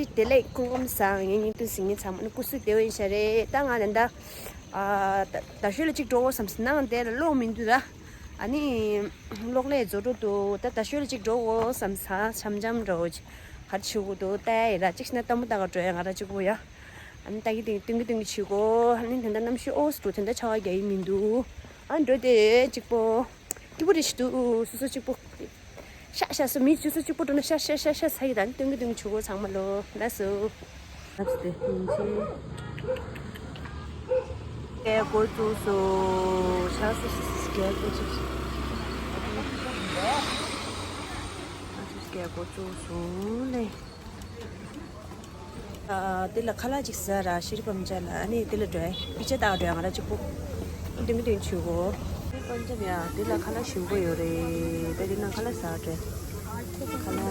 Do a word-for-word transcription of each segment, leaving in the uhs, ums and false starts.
བདེ་ལེགས། སྐུ་ཁམས་བཟང་། ངའི་བརྙན་ཐུང་གཟིགས་མཁན་ཚང་མ་ནི་སྐུ་གཟུགས་བདེ་པོ་ཡིན་ཤག་རེད། ད་ང་ནི་ད་ཨ་ད་ད་ཤོད་ལ་གཅིག་འགྲོ་དགོས་བསམ་སོང་། ནང་དེ་ལ་གློག་མི་འདུག་ར། ཨ་ནི་གློག་ཀླད་རྫོགས་འགྲོ་འདུག་ད་ད་ཤོད་ལ་གཅིག་འགྲོ་དགོས་བསམ་སོང་། འཆམ་འཆམ་འགྲོ་ག་རེ་བྱེད་དགོས་འདུག་ལྟ་ཡ་ཡིན་ར། གཅིག་ཤི་ན་ལྟད་མོ་ལྟ་ག་འགྲོ་ཡ། ང་ར་གཅིག་པོ་ཡ། ཨ་ནི་ལྟ་གི་སྟེང་སྟོན་གི་སྟོན་གི་བྱེད་དགོས། ཨ་ནི་དེ་འདྲ་གནམ་གཤིས་ཨོ་སི་འགྲོ་དེ་འདྲ་ཆར་པ་རྒྱག་གི་མི་འདུག་ཨ་འགྲོ་དེ་གཅིག་པོ། སྐྱིད་པོ་རེ་ཞིག་འདུག་སོ་སོ་གཅིག་པོ། ཤ་ཤ་སོ་མི་སོ་སོ་གཅིག་པོ་འགྲོ་ན་ཤ་ཤ་ཤ་ཤ་ས་ཡི་དང་སྟོན་གི་སྟོན་གི་བྱེད་དགོས། ཚང་མ་ལོ་ལགས་སོ། ལགས་སོ། དེ་ཡིན་ཆེ། སྐད་འགོ་བཙུགས་སོ། ཤ་སོ་སྐད་འགོ་བཙུགས་སོ། སྐད་འགོ་བཙུགས་སོ་ལེ། ཨ་དེ་ལ་ཁ་ལག་ཅིག་ཟ་ར། ཤེས་རིག་པ་མི་ཅག་ལ། ཨ་ནི་དེ་ལ་འགྲོ་ཡ། པི་ཅ་ལྟ་ག་འགྲོ་ཡ། ང་ར་གཅིག་པོ། ཨ་དེ་མི་དེ་ཆུ་གོ། པ་ཅ་ཡ། དེ་ལ་ཁ་ལག་ཞིམ་པོ་ཡོད་རེད། ད་དེ་ན་ཁ་ལག་ཟ་འགྲོ་ཡ། ཁ་ལག་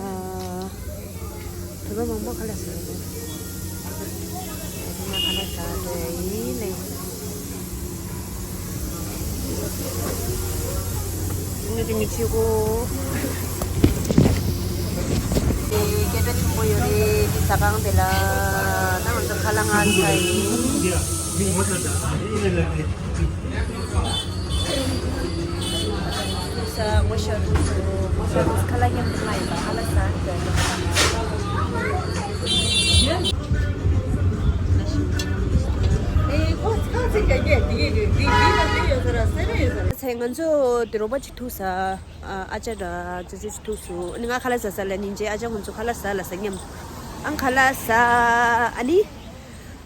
བོད་པ་མང་པོ་ཁ་ལག་ཟ་ཡ་རེད། དེ་ན་ཁ་ལག་ཟ་འགྲོ་ཡ་ཡིན་ལེ། ངས་དེ་མི་ཆེ་གོ། དེ་སྐད་གྲགས་ཆེན་པོ་ཡོད་རེད། དེ་ཟ་ཁང་དེ་ལ། ད་ང་ཚོ་ཁ་ལག་ང་ཟ་ཡིན། ས་ངོ་ཤ་དུས་སུ་ངོ་ཤ་དུས་ཁ་ལག་མཉམ་དུ་ང་ཡིན་པ། ཁ་ལག་ཟ་འགྲོ་ཡ། ཚེ་ང་ཚོ་དེ་རོགས་པ་ཅིག་ཐུག་ས། ཨ་ཅག་དང་ཅོ་ཅོ་ཅིག་ཐུག་སོང་། ཨ་ནི་ང་ཁ་ལག་ཟ་ས་ལ་ནི་རྗེས་ཨ་ཅག་ཁོང་ཚོ་ཁ་ལག་ཟ་ལ་ས་མཉམ། ཨང་ཁ་ལག་ཟ། ཨ་ནི་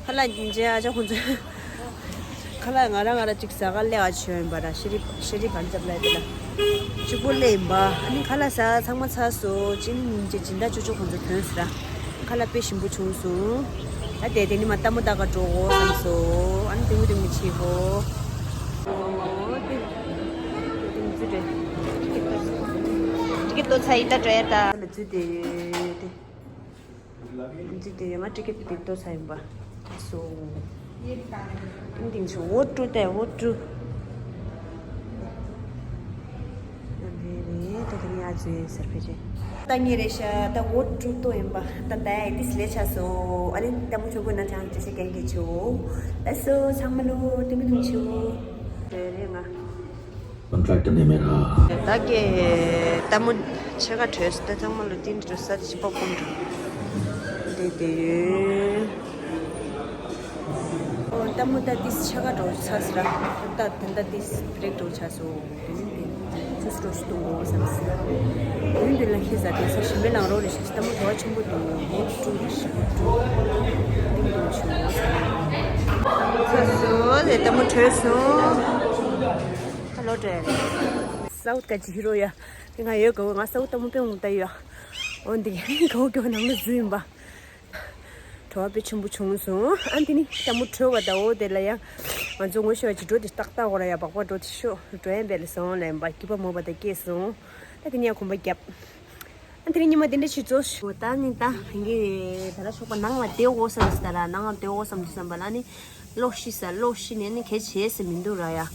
ཁ་ལག་རྗེས་ཨ་ཅག་ཁོང་ཚོ་ཁ་ལག་ང་རང་ང་རང་ཅིག་ཟ་ག་སླེབས་ཨ་ཆོད་ཡིན་པ་ར། ཤེས་རིག་ཤེས་རིག་བར་འཇབ་ལ་དེ་ལ་གཅིག་པོ་སླེབས་ཡིན་པ། ཨ་ནི་ཁ་ལག་ཟ་ཚང་མ་ཚར་སོང་། ཅི་ནི་ཉིན་རྗེས་སྦྱིན་བདག་ཅོ་ཅོ་ཁོང་ཚོ་ཐོན་སོང་ར། ཁ་ལག་དཔེ་ཞིམ་པོ་བྱུང་སོང་། ཨ་དེ་དེ་ནི་མ་ལྟད་མོ་ལྟ་ག་འགྲོ་དགོས་བསམ་སོང་། ཨ་ནི་དེ་མོ་དེ་མོ་བྱེད་དགོས། ཨོ་དེ་དེ་མོ་ཚུལ་རེད། ཊི་ཀེ་ཊི་ལྟོ་ཚ་ཡི་ད་འགྲོ་ཡ་ད། ལ་ཚུལ་དེ་དེ་ཚུལ་དེ་ང་ཊི་ཀེ་ཊི་དེ་ལྟོ་ཚ་ཡིན་པ་སོང་། ཏིང་ཏིང་ཆུ་འོ་ཀྲུ་ཏེ་འོ་ཀྲུ། ད་དེ་ནི་ཨ་ཅེ་ཟེར་ཕེ་ཅེ། ད་ངེད་རེ་ཤ་ད་འོ་ཀྲུ་ཏོ་ཡིན་པ། ད་ད་ཡ་ཏིས་ལེ་ཆ་སོ། ཨ་ནི་ལྟད་མོ་ཆོ་གོ་ན་ཅང་ཅེ་ཤེ་གན་གི་ཆོ། ལ་སོ་ཚང་མ་ལོ་ཏིང་ཏིང་ཆུ། དེ་རེ་ང་། ཀོན་ཊེག་ནི་མེད་ར། ད་གི་ལྟད་མོ་ཆེ་ག་བྲོས་སོ། ད་ཚང་མ་ལོ་ཏིང་ཏིང་ས་ཏི་ཤི་པ་ཀུམ་འགྲོ། དེ་དེ་ཡོད། ཨོ་ལྟད་མོ་ད་ཏིས་ཆ་ག་འགྲོ་ཚར་སི་ར། ད་ད་ད་ཏིས་བི་རེག་འགྲོ་ཆ་སོ། དེ་ནི་དེ་ཚུ་སི་འགྲོ་ཞུ་གཏོང་དགོས་བསམ་སི། དེ་ནི་དེ་ལ་ཁྱེད་ཟ་དེ་ས་ཞིམ་པའི་ལང་རོ་རེ་ཞིག་ལྟད་མོ་བྲོ་བ་ཆེན་པོ་འདུག་འོ་ཀྲུ་རེ་ཞིག་འོ་ཀྲུ། ཏིང་ཏིང་ཆུ་འོ་ས། ཚར་སོ་དེ་ལྟད་མོ་བྲོས་སོང་། ཧ་ལོ་འདྲ། སའུ་ཐི་ག་ཅི་ཧི་རོ་ཡ། དེ་ང་ཡོད་ག་བོ་ང་སའུ་ཐི་ལྟད་མོ་དཔེ་མང་པོ་ལྟ་ཡོད། འོ་འདི་ག་བོ་ག་བོ་ནང་ལ་འཛུལ་ཡིན་པ། བྲོ་བ་དཔེ་ཆེན་པོ་བྱུང་སོང་། ཨ་འདི་ནི་ལྟད་མོ་བྲོས་པ་ད་འོ་དེ་ལ་ཡང་ང་ཚོ་ངོ་ཤེས་པ་ཅིག་འགྲོ་དེ་ཏག་ཏག་འོ་ར་ཡ་བག་བག་འགྲོ་དེ་ཤོ་འགྲོ་ཡན་པས་ལ་སོང་ལ་ཡིན་པ་སྐྱིད་པ་མོ་བ་ད་སྐྱེས་སོང་། ཨ་དེ་ནི་ཡང་གོམ་པ་བརྒྱབ། ཨ་དེ་རིང་ཉི་མ་དེ་འདྲ་ཞིག་བཟོ་ཞུ། ད་ནི་ད་ཧིང་གི་ད་ལ་ཞོགས་པ་ནང་ལ་བསྡད་འོ་བསམ་ཟེར། ད་ལ་ནང་ལ་བསྡད་འོ་བསམ་དུས་བསམ་པ་ལ་ནི་གློག་ཤི་ས་གློག་ཤི་ནས་ནི་གལ་ཆེ་ཟེར་མི་འདུག་ར་ཡ། ཨ་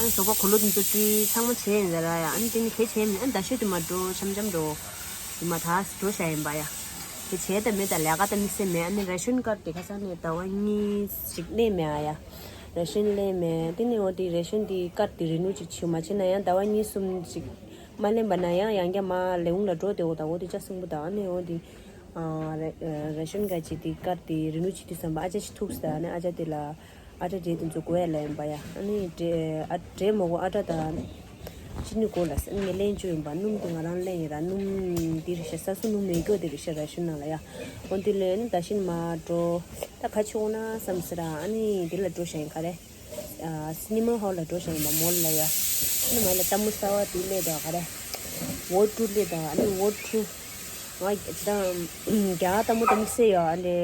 ནི་ཞོགས་པ་གོ་ལོ་དེ་ཚོ་ཀི་ཚང་མ་བྱས་ཡིན་ཟེར་ར་ཡ། ཨ་ནི་དེ་ནི་གལ་ཆེ་མིན། ཨ་ནི་ད་ཤོད་དུ་མ་འགྲོ་འཆམ་འཆམ་འགྲོ་ཡིན་མ་ད་འགྲོ་བྱ་ཡིན་པ་ཡ། གལ་ཆེ་ད་མེད་ད་ལས་ཀ་ད་དམིགས་བསལ་མེད། ཨ་ནི་རེ་ཤོན་ཀར་དེ་ཁ་སང་ནས་ཟླ་བ་གཉིས་ཞིག་ལེན་མེད་ཨ་ཡ། རེ་ཤོན་ལེན་མེད། དེ་ནི་འོ་དེ་རེ་ཤོན་དེ་ཀར་དེ་རི་ནུ་ཅིག་བྱེད་མ་བྱེད་ན་ཡང་ཟླ་བ་གཉིས་གསུམ་ཅིག་མ་ལེན་པ་ན་ཡང་ཡང་བསྐྱར་མ་ལེའུང་ལ་འགྲོ་དེ་འོ་ད་འོ་དེ་ཅག་སྲིན་པོ་དང་ཨ་ནི་འོ་དེ། ཨ་རེ་རེ་ཤོན་ག་ཅི་དེ་ཀར་དེ་རི་ནུ་ཅི་དེ་བསམ་པ་ཨ་ཅག་ཅིག་ཐུག་ས་ཨ་ནི་ཨ་ཅག་དེ་ལ་ཨ་ཏྲ་འབྲས་དེ་ཚོ་དགོས་ཡ་ལ་ཡིན་པ་ཡ། ཨ་ནི་འབྲས་ཨ་འབྲས་མོ་གོ་ཨ་ཏྲ་དང་ཅི་ནི་གོ་ལ་ས་ངས་ལེན་བཅུག་ཡིན་པ། སྣུམ་དེ་ང་རང་ལེན་ཡིན་ར། སྣུམ་དེ་རེ་ཤ་ས་སུ་སྣུམ་མེད་སྐྱོ་དེ་རེ་ཤ་ར་ཤུ་ནང་ལ་ཡ། འོ་དེ་ལས་ནི་ད་ཤིན་མ་འགྲོ་ད་ཁ་ཆེ་འོ་ན་བསམ་ས་ར། ཨ་ནི་དེ་ལ་འགྲོ་ཤ་ཡིན་ག་རེ། སི་ནི་མ་ཧོལ་ལ་འགྲོ་བཞིན་པ་མོལ་ལ་ཡ། སི་ནི་མ་ལ་ལྟད་མོ་གསར་བ་དེ་སླེབས་དང་ག་རེ། ཝོ་ཀྲུ་སླེབས་དང་ཨ་ནི་ཝོ་ཀྲུ། ང་ད་རྒྱ་གར་ལྟད་མོ་ད་མི་སེ་ཡོད་ཨ་ལེ།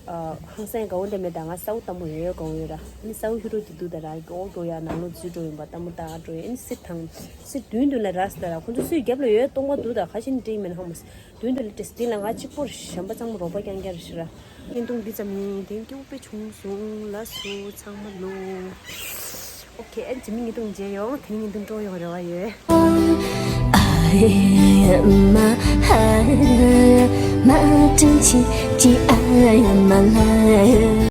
ཧང་སང་དགའ་བོ་འདྲ་མེད་ད། ང་སའུ་ལྟད་མོ་ཡོད་ཡོད་དགའ་བོ་ཡོད་ར། ཨ་ནི་སའུ་ཧི་རོ་དེ་འདུག་ད་ར་གོ་འགྲོ་ཡ་ནང་ལོགས་འཛུལ་འགྲོ་ཡིན་པ་ལྟད་མོ་ལྟ་འགྲོ་ཡ། ཨ་ནི་སི་དང་སི་མདུན་མདུན་ལ་ར་སི་ད་ར་ཁོང་ཚོ་སུས་རྒྱབ་ལ་ཡོད་སྟོང་པ་འདུག་ད་ཁ་ཆེན་འདྲེ་མེད་ན་ཧང་མ་སི། མདུན་དུ་ལི་ཏེ་སི་ཏི་ལ་ང་གཅིག་པོར་གཞན་པ་ཚང་མ་རོགས་པ་རྐྱང་རྐྱང་རེད་ཤི་ར། བརྙན་ཐུང་འདི་ཙམ་ཡིན། དེ་སྐྱིད་པོ་དཔེ་བྱུང་སོང་། ལགས་སོ་ཚང་མ་ལོ། ཨོ་ཁེ། ཨ་ནི་རྗེས་མའི་བརྙན་ཐུང་མཇལ་ཡོང་། དེ་རིང་བརྙན་ཐུང་སྤྲོ་ཡོང་རེ་བ་ཡོད།